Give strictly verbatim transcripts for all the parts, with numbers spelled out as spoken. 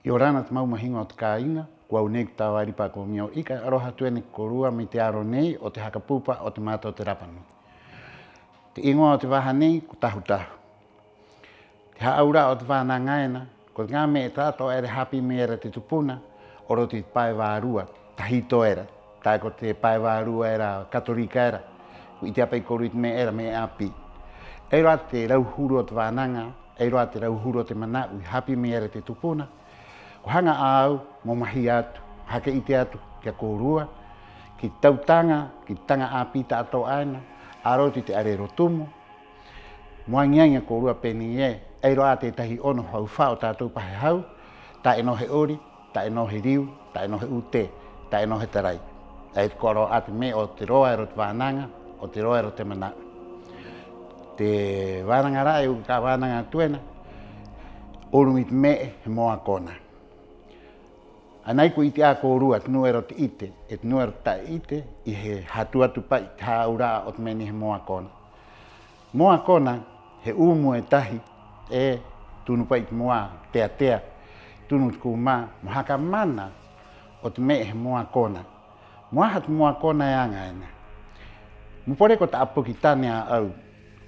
'Iorana te mau mahiŋo o te kāiŋa, ko au nei ko Tavaripa Komio Ika, 'aroha atu ena ki a kōrua mai te aro nei o te haka pupa o te Mata o te Rapa Nui. Te 'īŋoa o te vaha nei ko Tahu-tahu. Te hā'aura'a o te vānaŋa ena, ko te ŋā me'e ta'ato'a era e hāpī mai era e te tupuna o roto i te pae vārua tahito era, ta'e ko te pae vārua era katorika era, ko 'ite 'ā pa'i kōrua i te me'e era me'e 'āpī. E ai rō 'ā te rauhuru o te vānaŋa, e ai rō 'ā te rauhuru o te mana'u i hāpī mai era e te tupuna, ko haŋa 'ā a au mo mahia atu, mo haka 'ite atu ki a kōrua, ki te tautaŋa, ki te taŋa 'āpī ta'ato'a ena a roto i te 'arero tumu. Mo aŋi-aŋi a kōrua pē nei ē: e ai rō 'ā tētahi 'ono faufa'a o tātou pa he hau, ta'e nō he 'ori, ta'e nō he riu, ta'e nō he 'ūtē, ta'e nō he tarai. E ai tako'a rō 'ā te me'e o te roa era o te vānaŋa, o te roa era o te mana'u. Te vānaŋa ra'e e au ka vānaŋa atu ena o ruŋa i te me'e he moa kona. Ana ai ko 'ite 'ā a kōrua, te nu'u era o te 'ite 'e te nu'u era o te ta'e 'ite, 'i he hatu atu pa'i te hā'aura'a o te me'e nei he moa kona. Moa kona, he 'umu e tahi, 'e tunu pa'i te moa, tea-tea, tunu te kūmā mo haka mana o te me'e he moa kona. ¿Mo aha te moa kona e aŋa ena? Mo poreko ta'a poki tane 'ā'au,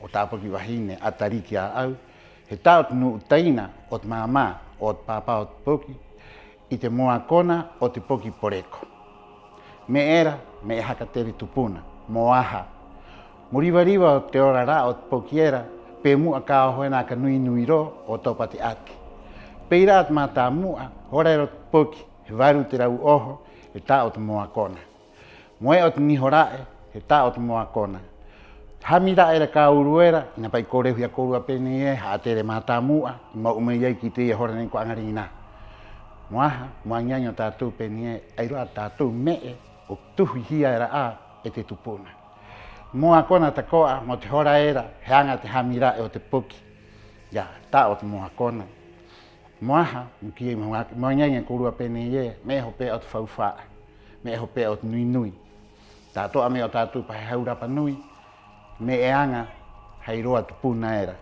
'o ta'a poki vahine 'atariki 'ā'au, he ta'a o te nu'u taina o te māmā 'o te pāpā o te poki i te moa kona o te poki poreko. Me'e era, me'e haka tere tupuna. ¿Mo aha? Mo riva-riva o te ora ra'a o te poki era, pe mu'a ka oho ena a ka nui-nui rō 'o topa te 'ati. Pē ira 'ā te mātāmu'a, hora era o te poki he varu te rau oho, he ta'a o te moa kona. Mo e'a o te niho ra'e, he ta'a o te moa kona. Te hami ra'e era ka uru era, 'ina pa'i ko rehu i a kōrua pē nei ē: ha'atere mātāmu'a i ma'u mai ai ki te ia hora nei ko 'aŋarinā. ¿Mo aha? Mo aŋi-aŋi o tātou pē nei ē: e ai rō 'ā te tātou me'e 'o tuhi hia era 'ā e te tupuna. Moa kona tako'a mo te hora era he aŋa te hami ra'e o te poki. Ia, ta'a o te moa kona. ¿Mo aha? Mo kī, mo, mo aŋi-aŋi a kōrua pē nei ē: me'e hope'a o te faufa'a, me'e hope'a o te nui-nui. Ta'ato'a me'e o tātou pa he hau rapa nui, me'e aŋa hai roa tupuna era.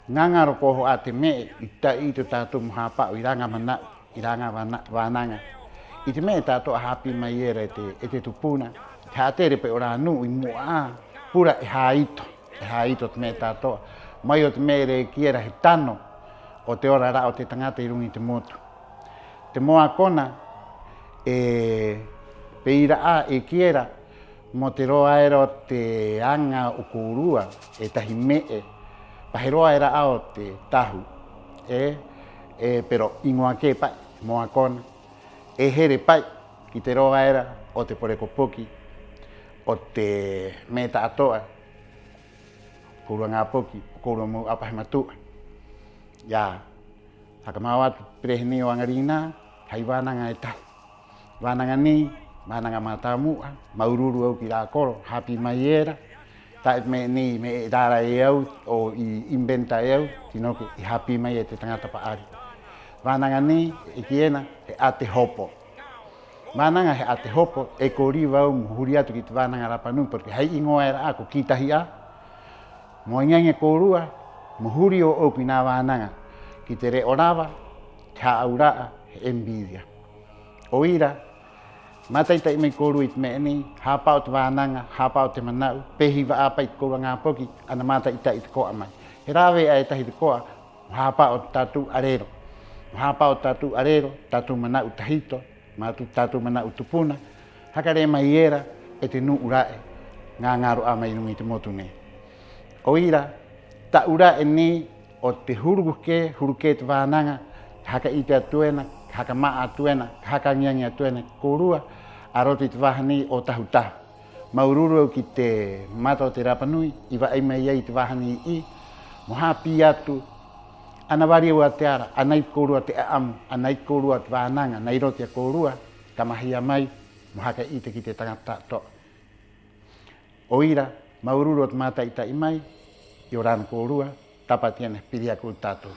Ŋa-ŋaro ko oho 'ā te me'e i te ta'e 'ite o tātou mo hāpa'o i rā ŋā mana'u, i rā ŋā vāna-, vānaŋa, i te me'e ta'ato'a hāpī mai era e te, e te tupuna, i te ha'atere pa'i o rā nu'u i mu'a 'ā, pura e hāito, e hāito te me'e ta'ato'a, mai o te me'e era e kī era he tano o te ora ra'a o te taŋata 'i ruŋa i te motu. Te moa kona, e, pē ira 'ā e kī era mo te roa era o te aŋa o kōrua e tahi me'e pa he roa era 'ā o te tahu, e, e, pero 'īŋoa kē pa'i moa kona, e here pa'i ki te roa era o te poreko poki, o te me'e ta'ato'a, kōrua ŋā poki, kōrua mau 'ā pa he matu'a. Ia, haka mao atu te perehe nei o 'aŋarinā hai vānaŋa e tahi. Vānaŋa nei, vānaŋa mātāmu'a, māuru-uru a au ki rā koro hāpī mai era. Ta'e te me'e nei me'e rara e au 'o i inventa e au, sino que i hāpī mai e te taŋata pa'ari. Vānaŋa nei e kī ena he 'ate hopo. Vānaŋa he 'ate hopo, e ko riva a au mo huri atu ki te vānaŋa rapa nui, porque hai 'īŋoa era 'ā ko kī tahi 'ā. Mo aŋi-aŋi a kōrua mo huri ō'oku i nā vānaŋa, ki te re'o rava, te hā'aura'a, he envidia. 'O ira, māta'i-ta'i mai kōrua i te me'e nei, hāpa'o te vānaŋa, hāpa'o te mana'u, pē hiva 'ā pa'i te kōrua ŋā poki ana māta'i-ta'i tako'a mai. He rāve'a e tahi tako'a mo hāpa'o te tātou 'arero, mo hāpa'o te tātou 'arero, tātou mana'u tahito, mā tu-, tātou mana'u tupuna, haka rē mai era e te nu'u ra'e ŋa-ŋaro 'ā mai ruŋa i te motu nei. 'O ira, ta'u ra'e nei o te huru kē, huru kē te vānaŋa ka haka 'ite atu ena, ka haka ma'a atu ena, ka haka aŋi-aŋi atu ena ki a kōrua a roto i te vaha nei o Tahu-tahu. Māuru-uru a au ki te Mata o te Rapa Nui i va'ai mai ai i te vaha nei 'ī mo hāpī atu. Ana vari a au a te ara, ana ai te kōrua te 'a'amu, ana ai te kōrua te vānaŋa nā roto i a kōrua ka mahia mai mo haka 'ite ki te taŋata ta'ato'a. 'O ira, māuru-uru o te māta'i-ta'i mai, 'iorana kōrua, tāpati ena he piri aka o tātou.